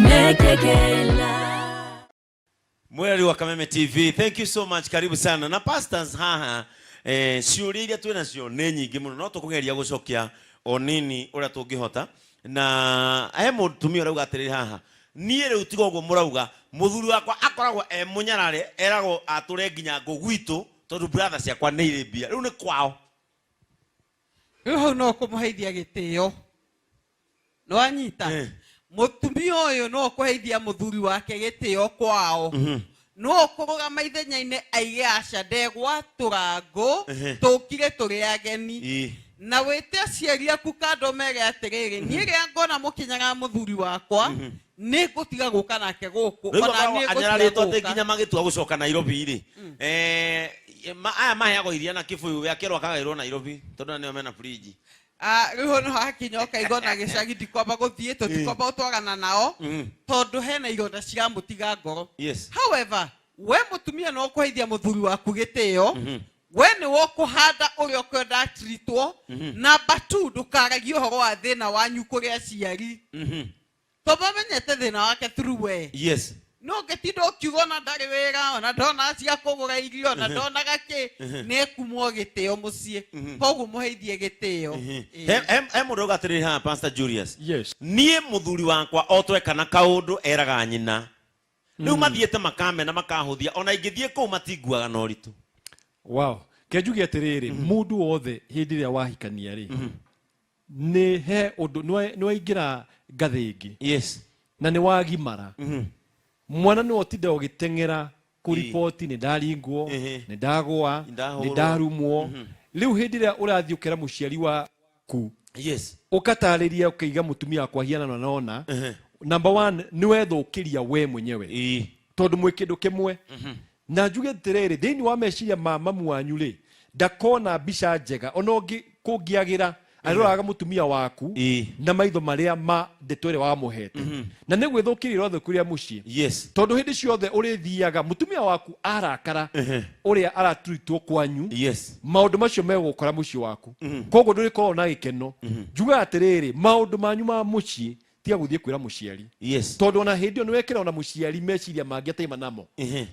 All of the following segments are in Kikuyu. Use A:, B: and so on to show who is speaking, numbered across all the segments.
A: Mekekela.
B: Mweri wa Kameme TV, thank you so much, karibu sana na pastors haha. Ciũria iria twĩ nacio nĩ nyingĩ mũno, no tũkũgeria gũcokia o nini ũrĩa tũngĩhota. Na he mũtumia ũrauga atĩrĩrĩ haha, niĩ rĩu tiga ũguo mũrauga, mũthuri wakwa akoragwo e mũnyarare, eragwo atũre nginya ngũ gwitũ tondũ brother ciakwa nĩ irĩ mbia, rĩu nĩ kwao.
C: Rĩu hau no kũmũheithia gĩtĩo, nĩwanyita? Mũtumia ũyũ no kũheithia mũthuri wake gĩtĩo kwao, no kũrũgama ithenya-inĩ aige aca, ndegwatũra ngũ, tũkire tũrĩ ageni. Na wĩte aciari aku kando, mere atĩrĩrĩ, niĩ rĩrĩa ngona mũkĩnyaga mũthuri wakwa, nĩ ngũtiga gũka nake gũkũ.
B: Rĩu
C: ona
B: akoragwo
C: niĩ ngũtiga
B: anyararĩtwo atĩ
C: gũka.
B: Nginya magĩtua gũcoka Nairobi rĩ, aya maheagwo iria na kĩbũyũ, we akĩrwo akagaĩrwo Nairobi tondũ nĩo mena fridge.
C: Ah, rĩu ho nĩho hakinya ũkaigua na gĩcagi ndikwamba gũthiĩ, tũtikwamba gũtwarana nao, tondũ hena ironda ciramũtiga ngoro. However, we mũtumia no kũheithia mũthuri waku gĩtĩo, we nĩ wokũhanda ũrĩa ũkwenda atritwo. Number two, ndũkaragie ũhoro wa thĩna wanyu kũrĩ aciari, tondũ mamenyete thĩna wake through we. No ũngĩtinda ũkiuga ona ndarĩ wĩra, ona ndona cia kũgũra irio, ona ndonaga kĩ, nĩ ekumwo gĩtĩo mũciĩ. Koguo mũheithie gĩtĩo.
B: He mũndũ auga atĩrĩrĩ haha, Pastor Julius,
D: Yes.
B: Niĩ mũthuri wakwa o twekana kaũndũ eraga nyina, rĩu mathiĩte makamena makahũthia, ona ingĩthiĩ kũu matinguaga na ũritũ.
D: Wow, ke njuge atĩrĩrĩ, mũndũ wothe hĩndĩ ĩrĩa wahikania rĩ, nĩ he ũndũ nĩ waingĩra ngathĩ ĩngĩ na nĩ wagimara. Mwana nĩ ũtinda ũgĩteng'era kũriboti, nĩ ndaringwo, nĩ ndagũa,
B: Nĩ ndahũrwo.
D: Nĩ ndarumwo. Rĩu hĩndĩ ĩrĩa ũrathiĩ ũkera mũciari waku, ũkatarĩria, ũkaiga mũtumia wakwa hiana nona, number one, nĩ wethũkĩria we mwenyewe, tondũ mwĩ kĩndũ kĩmwe. Na njuge atĩrĩrĩ, thĩinĩ wa meciria ma mamu wanyu rĩ, ndakona mbica njega ona ũngĩ kũngĩagĩra, arĩroraga mũtumia waku na maitho marĩa ma ndeto ĩrĩa wamũhete, na nĩ gwĩthũkĩria ũrathũkĩria mũciĩ, tondũ hĩndĩ ciothe ũrĩthiaga mũtumia waku arakara ũrĩa araturitwo kwanyu, maũndũ macio megũkora mũciĩ waku, koguo ndũrĩkoragwo na gĩkeno. Njugaga atĩrĩrĩ, maũndũ manyu ma mũciĩ tiga gũthiĩ kwĩra mũciari, tondũ ona hĩndĩ ĩyo nĩwekĩra ona mũciari meciria mangĩ ataima namo,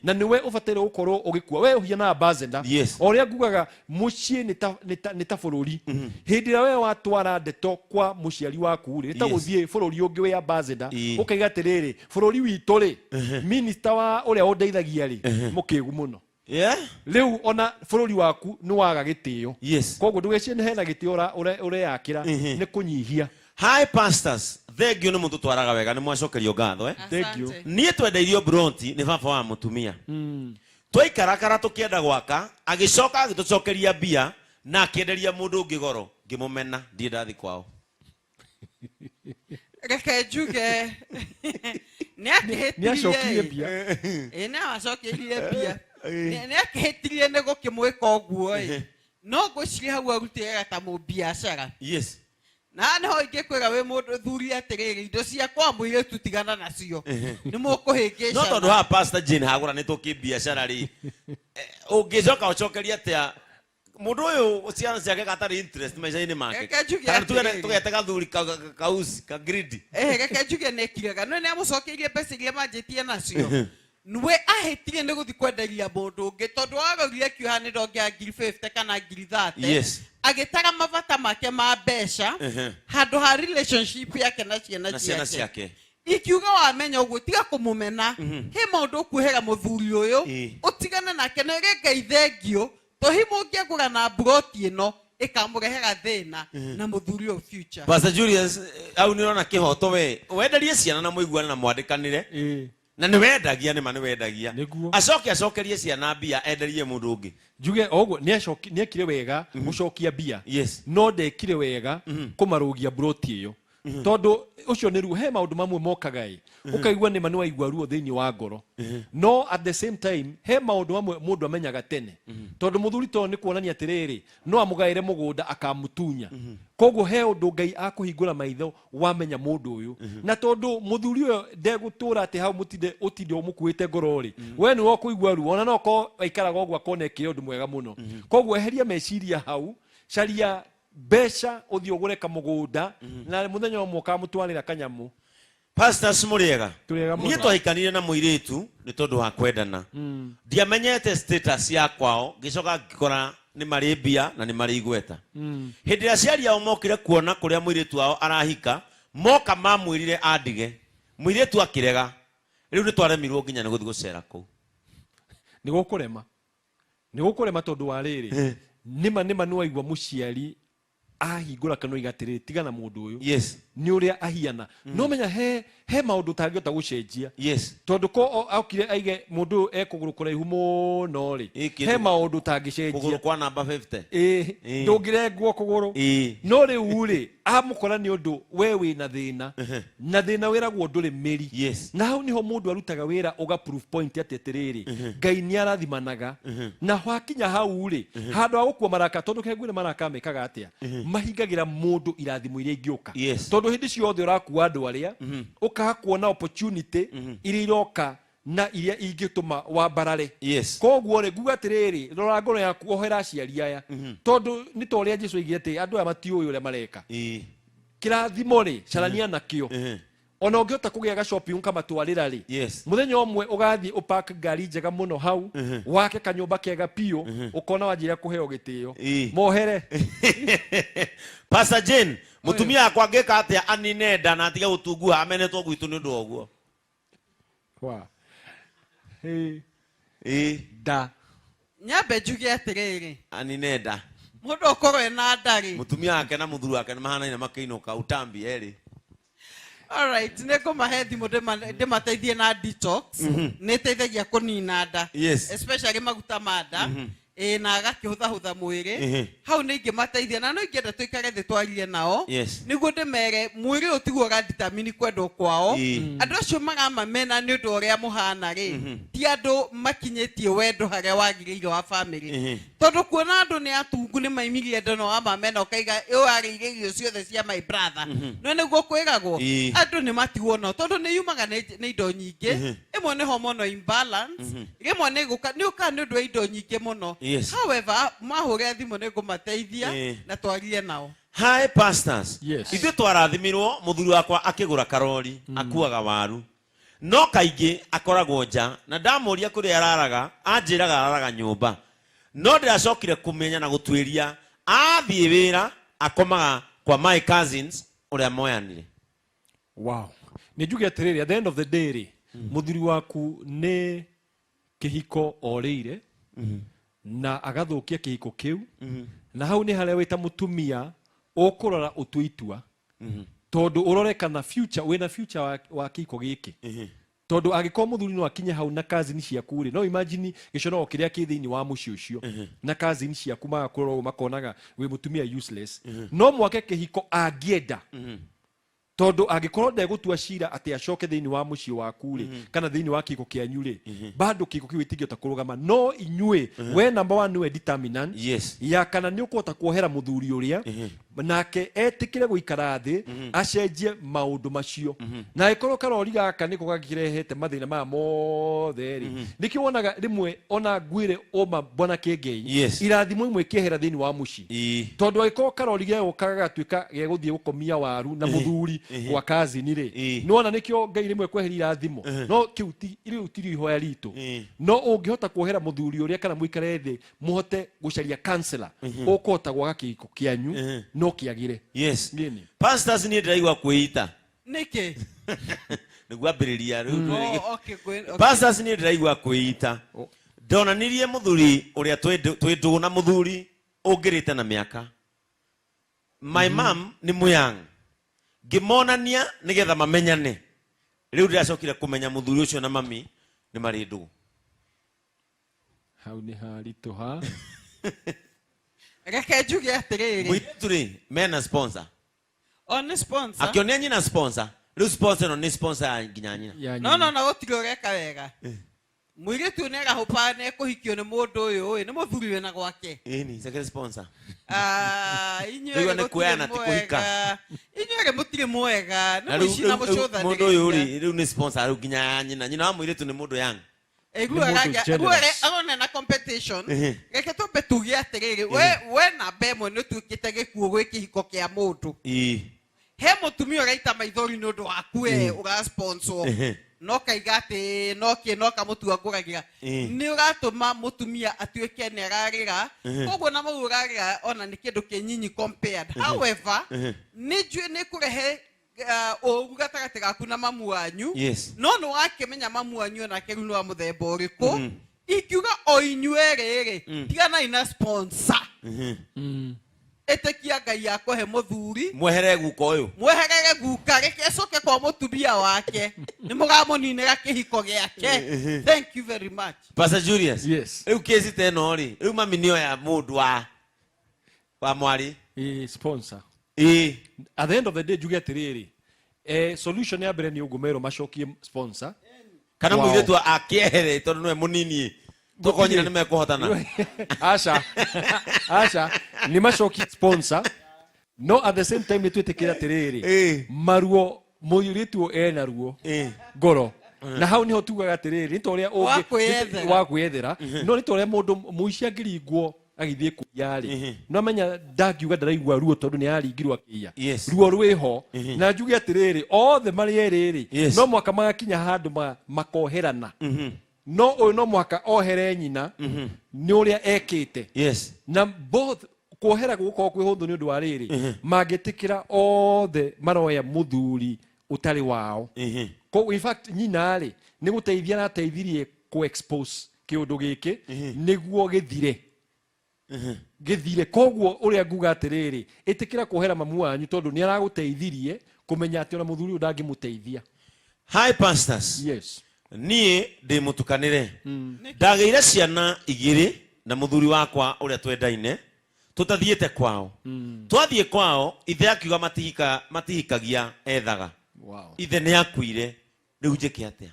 D: na nĩwe ũbataire gũkorwo ũgĩkua we ũhiana ambassador. O ũrĩa ngugaga, mũciĩ nĩ ta bũrũri. Hĩndĩ ĩrĩa we watwara ndeto kwa mũciari waku rĩ, nĩ ta gũthiĩ bũrũri ũngĩ wĩ ambassador, ũkaiga atĩrĩrĩ, bũrũri witũ rĩ, minister wa ũrĩa ũndeithagia rĩ, mũkĩgu mũno. Rĩu ona bũrũri waku nĩ waga gĩtĩo. Koguo ndũgecirie nĩ hena gĩtĩo ũreyakĩra, nĩ kũnyihia.
B: Hi pastors, thengio, nĩ mũtũtwaraga wega, nĩ mwacokerio ngatho, eh?
D: Thank you.
C: Asante.
B: Niĩ twendeirio bronti nĩ baba wa mũtumia, twaikarakara tũkĩenda gwaka, agĩcoka agĩtũcokeria mbia na akĩenderia mũndũ ũngĩ goro, ngĩmũmena, ndirĩ ndathi kwao.
C: Reke njuge nĩ
D: Nĩ acokirie
C: akĩhĩtirie.
D: Mbia.
C: Ĩ, nĩ acokeirie mbia. Nĩ akĩhĩtirie nĩ gũkĩmwĩka ũguo ĩ, no ngwĩciria hau arutĩraga ta mũbiacara. Na nĩho ingĩkwĩra wĩ mũndũ thuri atĩrĩrĩ, indo cia kwa mũirĩtu tigana nacio, nĩ mũkũhĩngĩcana.
B: No tondũ haha Pastor Jane hagũranĩtwo kĩbiacara rĩ, ũngĩcoka ũcokerie atĩa mũndũ ũyũ ciana ciake gatarĩ interest maica-inĩ make?
C: Reke njuge
B: Kana tuge
C: atĩrĩrĩ.
B: tũgete gathuri kauci ka greedy.
C: Reke njuge nĩ ekiraga no nĩ amũcokeirie mbeca iria manjĩtie nacio. We ahĩtirie nĩ gũthiĩ kwenderia mũndũ ũngĩ, tondũ warorire akiuga nĩ ndongera ngiri 50 kana ngiri 30, agĩtara mabata make ma mbeca handũ ha relationship yake na ciana
B: na ciana
C: ciake.
B: Ciake.
C: Ikiuga wamenya ũguo, tiga kũmũmena, he maũndũ ũkuohera mũthuri ũyũ, ũtigane nake na ĩrĩ Ngai thengio, tohi mũngĩagũra na mburoti ĩno ĩkamũrehera thĩna na mũthuri ũyũ future.
B: Pastor Julius, au nĩ ũrona kĩhoto we wenderie ciana na mũiguane na mwandĩkanĩre, na nĩ wendagia, nĩ ma nĩ wendagia?
D: Nĩguo.
B: Acoke acokerie ciana mbia, enderie mũndũ ũngĩ.
D: Njuge oguo, nĩ ekire wega gũcokia mbia, no ndekire wega kũmarũgia mburoti ĩyo, tondũ ũcio nĩ ruo. He maũndũ mamwe mokaga ĩ, ũkaigua nĩma nĩ waigua ruo thĩinĩ wa ngoro, no at the same time he maũndũ mamwe mũndũ amenyaga tene, tondũ mũthuri to nĩ kuonania atĩrĩrĩ, no amũgaĩre mũgũnda akamutunya. Koguo he ũndũ Ngai akũhingũra maitho wamenya mũndũ ũyũ, na tondũ mũthuri ũyũ ndegũtũra atĩ hau mũtinde ũtinde ũmũkuĩte ngoro rĩ, we nĩwe ũkũigua ruo, ona no korwo aikaraga ũguo akona ekĩre ũndũ mwega mũno. Koguo eheria meciria hau, caria mbeca, ũthiĩ ũgũre kamũgũnda, na mũthenya ũmwe ũkamũtwarĩra kanyamũ.
B: Pastors mũrĩega?
D: Tũrĩega
B: Niĩ
D: mũno.
B: twahikanire na mũirĩtu nĩ tondũ wa kwendana. Ndiamenyete status ya kwao, ngĩcoka ngĩkora nĩ marĩ mbia na nĩ marĩ igweta. Hĩndĩ ĩrĩa aciari ao mokire kuona kũrĩa mũirĩtu wao arahika, moka mamwĩrire andige. Mũirĩtu akĩrega. Rĩu nĩ twaremirwo nginya nĩ gũthiĩ gũcera kũu.
D: Nĩ gũkũrema, nĩ gũkũrema, tondũ wa rĩrĩ, nĩma nĩma nĩ waigua mũciari ahingũra kanua iga atĩrĩrĩ, tiga na mũndũ ũyũ, nĩ ũrĩa ahiana. No menya he maũndũ ũtangĩhota gũcenjia, tondũ ko okire aige mũndũ ũyũ e kũgũrũ kũraihu mũno rĩ, he maũndũ ũtangĩcenjia.
B: Kũgũrũ kwa namba 50.
D: Ĩĩ, ndũngĩrengwo kũgũrũ. No rĩu rĩ, amũkora nĩ ũndũ we wĩna thĩna, na thĩna wĩragwo ndũrĩ mĩri. Na hau niho mũndũ arutaga wĩra ũga proof point atĩ atĩrĩrĩ, Ngai nĩ arathimanaga. Na wakinya hau rĩ, handũ ha gũkua maraka, tondũ kengwĩre maraka mekaga atĩa, mahingagĩra mũndũ irathimo iria ingĩũka. Tondũ hĩndĩ ciothe ũrakua andũ arĩa ũkaga kuona opportunity iria iroka na iria ingĩtũma wambarare. Koguo rĩ, nguga atĩrĩrĩ, rora ngoro yaku, ohera aciari aya, tondũ nĩ ta ũrĩa Jesu oigire atĩ andũ aya matiũĩ ũrĩa mareka. Kĩrathimo rĩ, carania nakĩo. Ona ũngĩhota kũgĩa gacopi ũkamatwarĩra rĩ, mũthenya ũmwe ũgathiĩ ũpark ngari njega mũno hau, wake kanyũmba kega biũ, ũkona wanjĩrĩria kũheo gĩtĩo. Mohere.
B: Pastor Jane, mũtumia wakwa angĩka atĩa anine nda na atige gũtunguha amenetwo gwitũ nĩ ũndũ wa ũguo?
D: Wa. Hey.
B: Ĩĩ.
D: Da.
C: Nyambe njuge atĩrĩrĩ,
B: Anine nda.
C: Mũndũ ũkorwo ena nda rĩ,
B: Mũtumia wake na mũthuri wake nĩ mahanaine makĩinũka utambi erĩ.
C: Alright, nĩ ngũmahe thimũ ndĩmateithie na detox. Nĩ ĩteithagia kũnina nda, especially maguta ma nda, ĩ na agakĩhũthahũtha mwĩrĩ. Hau nĩ ingĩmateithia, na no ingĩenda tũikare thĩ twarie nao, nĩguo ndĩmere mwĩrĩ ũyũ tiguo ũradetermine kwendwo kwao. Andũ acio maramamena nĩ ũndũ wa ũrĩa mũhana rĩ, ti andũ makinyĩtie wendo harĩa wagĩrĩire wa family. Tondũ kuona andũ nĩ atungu nĩ maimirie nda no wamamena ũkaiga ũyũ arĩire irio ciothe cia my brother, no nĩguo kwĩragwo. Andũ nĩ matigwo nao tondũ nĩ yumaga nĩ indo nyingĩ. Ĩmwe nĩ hormonal imbalance, rĩmwe nĩ gũka nĩ ũkaga nĩ ũndũ wa indo nyingĩ mũno. However, mahũre thimũ nĩ ngũmateithia na twarie nao.
B: Hi pastors.
D: Yes.
B: Ithuĩ twarathimirwo mũthuri wakwa akĩgũra karori akuaga waru. No kaingĩ akoragwo nja na ndamũria kũrĩa araraga anjĩraga araraga nyũmba. No ndĩracokire kũmenya na gũtuĩria athiĩ wĩra akomaga kwa my cousins ũrĩa moyanire.
D: Wow. Nĩ njuge atĩrĩrĩ, at the end of the day rĩ, mũthuri waku nĩ kĩhiko orĩire na agathũkia kĩhiko kĩu, na hau nĩ harĩa wĩ ta mũtumia ũkũrora ũtue itua, tondũ ũrore kana future wĩna future wa kĩhiko gĩkĩ, tondũ angĩkorwo mũthuri no akinye hau na cousin ciaku rĩ, no imagine gĩconoko kĩrĩa kĩ thĩinĩ wa mũciĩ ũcio, na cousin ciaku magakũrora ũguo makonaga wĩ mũtumia useless. No mwake kĩhiko angĩenda, tondũ angĩkorwo ndegũtua cira atĩ acoke thĩinĩ wa mũciĩ waku rĩ, kana thĩinĩ wa kĩhiko kĩanyu rĩ, bado kĩhiko kĩu gĩtingĩhota kũrũgama. No inyuĩ, we number one nĩwe determinant ya kana nĩ ũkũhota kuohera mũthuri ũrĩa, nake etĩkĩre gũikara thĩ acenjie maũndũ macio. Na angĩkorwo karori gaka nĩko gakĩrehete mathĩna maya mothe rĩ, nĩkĩo wonaga rĩmwe ona ngwĩre ũma bwana Kĩngei, irathimo imwe ikĩehera thĩinĩ wa mũciĩ, tondũ angĩkorwo karori gegũka gagatuĩka gegũthiĩ gũkomia waru na mũthuri gwa kazini rĩ, nĩwona nĩkĩo Ngai rĩmwe kweheria irathimo. No kĩu ti rĩu tirio ihoya ritũ. No ũngĩhota kuohera mũthuri ũrĩa, kana mũikare thĩ mũhote gũcaria counselor ũkũhota gwaka kĩhiko kĩanyu no kĩagĩre. Nini.
B: Pastors, niĩ ndĩraigua kwĩita.
C: Nĩkĩ?
B: Nĩguo ambĩrĩria rĩu.
C: Oh, okay, okay.
B: Pastors, niĩ ndĩraigua kwĩita. Ndonanirie mũthuri ũrĩa twĩ ndũgũ na mũthuri ũngĩrĩte na mĩaka. My mom nĩ mũyang, ngĩmonania nĩgetha mamenyane. Rĩu ndĩracokire kũmenya mũthuri ũcio na mami nĩ marĩ ndũgũ.
D: Hau nĩ haritũha.
C: Reke njuge atĩrĩrĩ,
B: Mũirĩtu rĩ mena sponsor.
C: O nĩ sponsor.
B: Akĩonia nyina sponsor. Rĩu sponsor ĩno nĩ sponsor ya nginya nyina.
D: Ya
C: no
D: nyina.
C: No, na gũtirĩ ũreka wega. Mũirĩtu ũyũ nĩarahũpa nĩekũhikio nĩ mũndũ ũyũ ĩ nĩ mũthuri wĩna gwake.
B: Ĩni second sponsor.
C: Ah, inyuĩ
B: Rĩu
C: erĩ
B: nĩ
C: mũtirĩ
B: kuoyana, ti kũhika.
C: mwega. Inyuĩ erĩ mũtirĩ mwega nĩ
B: Na rĩu
C: mũici na
B: mũndũ ũyũ
C: mũcũthanĩrĩria.
B: rĩ, rĩu nĩ sponsor rĩu nginya ya nyina. Nyina wa mũirĩtu nĩ mũndũ young.
D: Nĩ mũndũ generous.
C: Arona na competition. Reke twambe tuge atĩrĩrĩ, we namba ĩmwe nĩ ũtuĩkĩte gĩkuũ gwĩ kĩhiko kĩa mũndũ. He mũtumia ũraita maithori nĩ ũndũ waku we ũrasponsor, no kaiga atĩ no kĩ no kamũtua ngũragĩra, nĩ ũratũma mũtumia atuĩke nĩ ararĩra. Koguo na mau ũrarĩra ona nĩ kĩndũ kĩnyinyi compared. However, nĩ njũĩ nĩ kũrehe ũru gatagatĩ gaku na mamu wanyu, no nĩ wakĩmenya mamu wanyu onake rĩu nĩ wa mũthemba ũrĩkũ. Ingiuga o inyuerĩ rĩ, tiganai na sponsor. Ĩtĩkia Ngai akũhe mũthuri.
B: Mwehere guka ũyũ.
C: Mweherere guka, reke acoke kwa mũtumia wake, nĩ mũramũninĩra kĩhiko gĩake. Thank you very much.
B: Pastor Julius.
D: Yes.
B: Rĩu kesi ta ĩno rĩ, rĩu mami nĩoya mũndũ wa mwarĩ.
D: Sponsor.
B: Ĩĩ.
D: At the end of the day, njuge atĩrĩrĩ, solution ya mbere nĩ ũguo merwo macokie sponsor
B: kana
D: Wow.
B: Mũirĩtu akĩehere tondũ nĩwe mũnini, tokorwo nyina nĩ mekũhotana.
D: Aca, aca, nĩ macokie sponsor, no at the same time nĩ twĩtĩkĩre atĩrĩrĩ, maruo mũirĩtu ũyũ ena ruo ngoro, na hau niho tugaga atĩrĩrĩ, nĩ ta ũrĩa
C: Wa kwĩyethera.
D: Wa kwĩyethera, no nĩ ta ũrĩa mũndũ mũici angĩringwo agĩthiĩ kũiya rĩ, no amenya ndangiuga ndaraigua ruo tondũ nĩ araringirwo akĩiya. Ruo rwĩho, na njuge atĩrĩrĩ, othe marĩ erĩ rĩ, no mwaka magakinya handũ makoherana, no ũyũ no mũhaka ohere nyina nĩ ũrĩa ekĩte. Na both kuohera gũgũkorwo kwĩ hũthũ nĩ ũndũ wa rĩrĩ, mangĩtĩkĩra othe maroya mũthuri ũtarĩ wao. Koguo in fact nyina rĩ, nĩ gũteithia arateithirie kũ expose kĩũndũ gĩkĩ nĩguo gĩthire, gĩthire. Koguo ũrĩa nguga atĩrĩrĩ, ĩtĩkĩra kuohera mamu wanyu tondũ nĩ aragũteithirie kũmenya atĩ ona mũthuri ũyũ ndangĩmũteithia.
B: Hi pastors.
D: Yes.
B: Niĩ ndĩ mũtukanĩre, ndagĩire ciana igĩrĩ na mũthuri wakwa ũrĩa twendaine tũtathiĩte kwao. Twathiĩ kwao, ithe akiuga matihika, matihikagia ethaga. Ithe nĩ akuire, rĩu njĩke atĩa?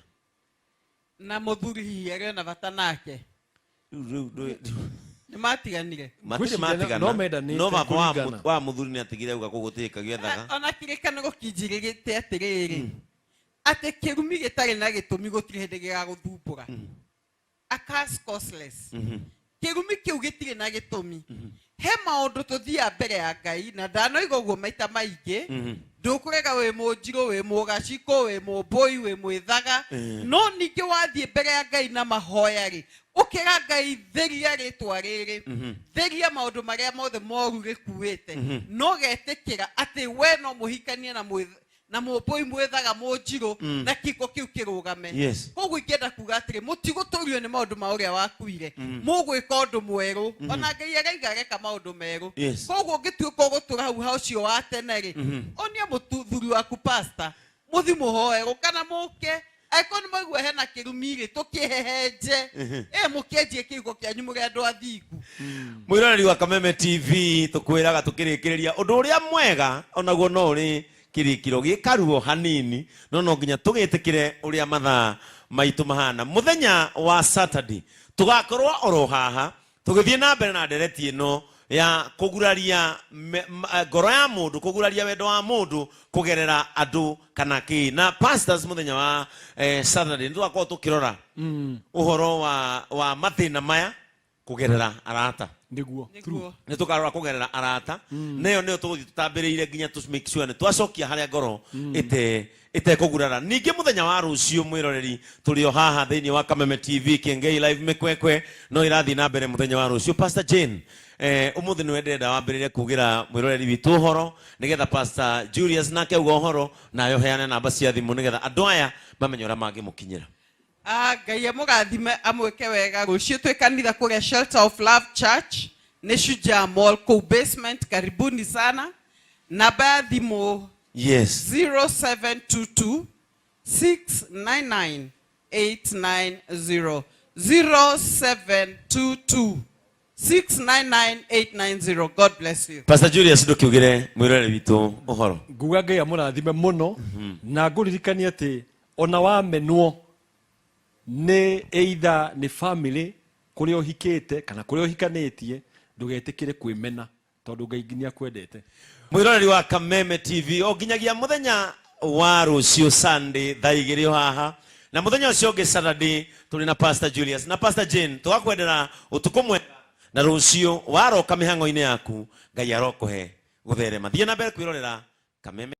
C: Na mũthuri hihi arĩ ona bata nake?
B: Rĩu
C: Nĩ matiganire?
B: Matirĩ
D: Ngwĩciria
B: matigana.
D: No mendanĩte
B: No baba wa
D: kũringana.
B: wa mũthuri nĩ atigire auga kũu gũtihikagio ethaga.
C: Ona kĩrĩkanĩro kĩnjĩrĩte atĩrĩrĩ, atĩ kĩrumi gĩtarĩ na gĩtũmi gũtirĩ hĩndĩ gĩgagũthumbũra, a curse causeless. Kĩrumi kĩu gĩtirĩ na gĩtũmi. He maũndũ tũthiaga mbere ya Ngai, na ndanoiga ũguo maita maingĩ, ndũkũrega wĩ mũnjirũ, wĩ mũgacikũ, wĩ mũmbũi, wĩ mwĩthaga, no ningĩ wathiĩ mbere ya Ngai na mahoya rĩ, ũkĩra Ngai, theria rĩtwa rĩrĩ, theria maũndũ marĩa mothe moru rĩkuĩte, no getĩkĩra atĩ we no mũhikanie na na mũmbũi, mwĩthaga, mũnjirũ, na kĩko kĩu kĩrũgame. Koguo ingĩenda kuga atĩrĩ, mũtigũtũrio nĩ maũndũ ma ũrĩa wakuire, mũgwĩka ũndũ mwerũ. Ona Ngai araiga areka maũndũ merũ. Koguo ũngĩtuĩka ũgũtũra hau ha ũcio wa tene rĩ, onia mũthuri waku, pastor, mũthi mũhoerwo kana mũke, angĩkorwo nĩ maigua hena kĩrumi rĩ, tũkĩhehenje, ĩ mũkĩanjie kĩhuko kĩanyu mũrĩ andũ athingu.
B: Mwĩroreri wa Kameme TV, tũkwĩraga tũkĩrĩkĩrĩria ũndũ ũrĩa mwega onaguo no ũrĩ kĩrĩkĩro gĩkaruo hanini, no nginya tũgĩtĩkĩre ũrĩa mathaa maitũ mahana. Mũthenya wa Saturday tũgakorwo oro haha tũgĩthiĩ na mbere na ndereti ĩno ya kũguraria ngoro ya mũndũ, kũguraria wendo wa mũndũ kũgerera andũ kana kĩ. Na pastors, mũthenya wa Saturday nĩ tũgakorwo tũkĩrora ũhoro wa mathĩna maya kũgerera arata.
D: Nĩguo.
C: Nĩguo.
B: Nĩ tũkarora kũgerera arata, nayo nĩyo tũgũthiĩ tũtambĩrĩire nginya tũ make sure nĩ twacokia harĩa ngoro ĩte ĩtekũgurara. Ningĩ mũthenya wa rũciũ, mwĩroreri, tũrĩ o haha thĩinĩ wa Kameme TV, Kĩengei Live mĩkwekwe no ĩrathiĩ na mbere mũthenya wa rũciũ. Pastor Jane, ũmũthĩ nĩwe ndĩrenda wambĩrĩrie kugĩra mwĩroreri witũ ũhoro, nĩgetha Pastor Julius nake auga ũhoro, nawe ũheane namba cia thimũ nĩgetha andũ aya mamenye ũrĩa mangĩmũkinyĩra.
C: Ah, Ngai amũrathime, amwĩke wega. Rũciũ twĩ kanitha kũrĩa Shelter of Love Church, nĩ Shujaa Mall kũu basement. Karibuni sana. Namba ya thimũ, 0722 699 890, 0722 699 890. God bless you.
B: Pastor Julius, ndũkiugĩre mwĩroreri witũ ũhoro.
D: Nguga Ngai amũrathime mũno, na ngũririkanie atĩ ona wamenwo nĩ either nĩ family kũrĩa ũhikĩte kana kũrĩa ũhikanĩtie, ndũgetĩkĩre kwĩmena tondũ Ngai nĩ akwendete.
B: Mwĩroreri wa Kameme TV, o nginyagia mũthenya wa rũciũ Sunday thaa 2 o haha, na mũthenya ũcio ũngĩ Saturday tũrĩ na Pastor Julius na Pastor Jane. Tũgakwendera ũtukũ mwega, na rũciũ waroka mĩhang'o-inĩ yaku, Ngai arokũhe gũtherema. Thiĩ na mbere kwĩrorera Kameme.